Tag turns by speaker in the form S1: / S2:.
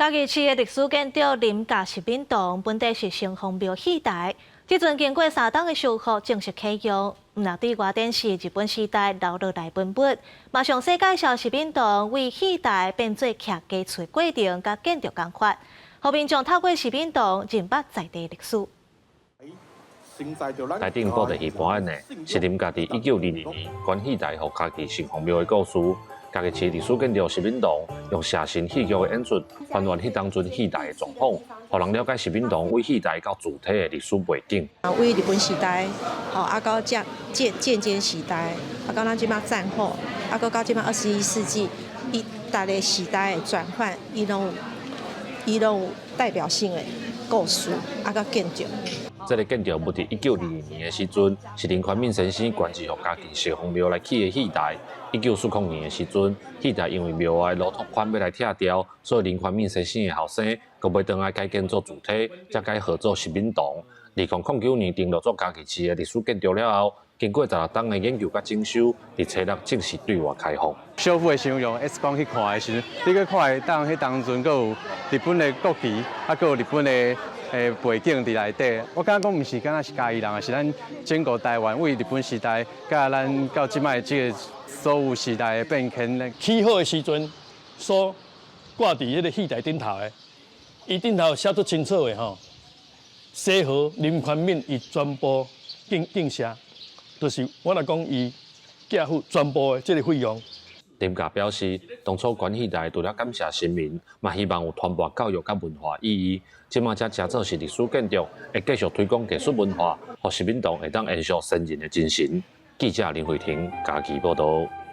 S1: 嘉義市的歷史建築林家食敏堂，本底是城隍廟戲台，這陣經過三冬的修復，正式啟用。毋但對外展示日本時代留落來文物，嘛詳細介紹食敏堂為戲台變做徛家厝的過程佮建築工法，予民眾透過食敏堂認捌在地歷史。
S2: 台頂布袋戲表演的是林家佇1922年捐戲台予嘉義城隍廟的故事。嘉義市歷史建築食敏堂用寫實戲劇的演出，還原彼當陣戲台的狀況，予人了解食敏堂為戲台到主體的歷史背景。
S3: 啊，為日本時代，吼啊到這建建監時代，啊到咱這擺戰後，啊閣到這擺21世紀，伊逐个時代的轉換，伊攏有代表性的故事，啊佮建築。
S2: 這个建築物佇1922年的時陣，是林寬敏先生捐資予嘉義城隍廟來起的戲台。1940年的時陣，戲台因為廟外路拓寬欲來拆掉，所以林寬敏先生的後生閣買轉來改建做主體，才改號做食敏堂。2009年登錄做嘉義市的歷史建築了後，經過16冬的研究佮整修，佇初六正式對外開放。
S4: 修復的時陣用 X 光去看的時陣，你閣看會當彼當陣閣有日本的國旗，啊，閣有日本的背景佇內底。我感覺講毋是敢若是嘉義人，是咱整個台灣為日本時代，佮咱到這擺這个所有時代的變遷。
S5: 起好的時陣，所掛佇彼个戲台頂頭的，伊頂頭寫足清楚的吼，西河林寬敏伊全部敬敬謝，就是我若講伊寄付全部的這个費用。
S2: 林家表示，當初捐戲台除了感謝神明，嘛希望有傳播教育佮文化意義。這馬才成做是歷史建築，會繼續推廣藝術文化，予食敏堂會當延續先人的精神。記者林慧婷嘉義報導。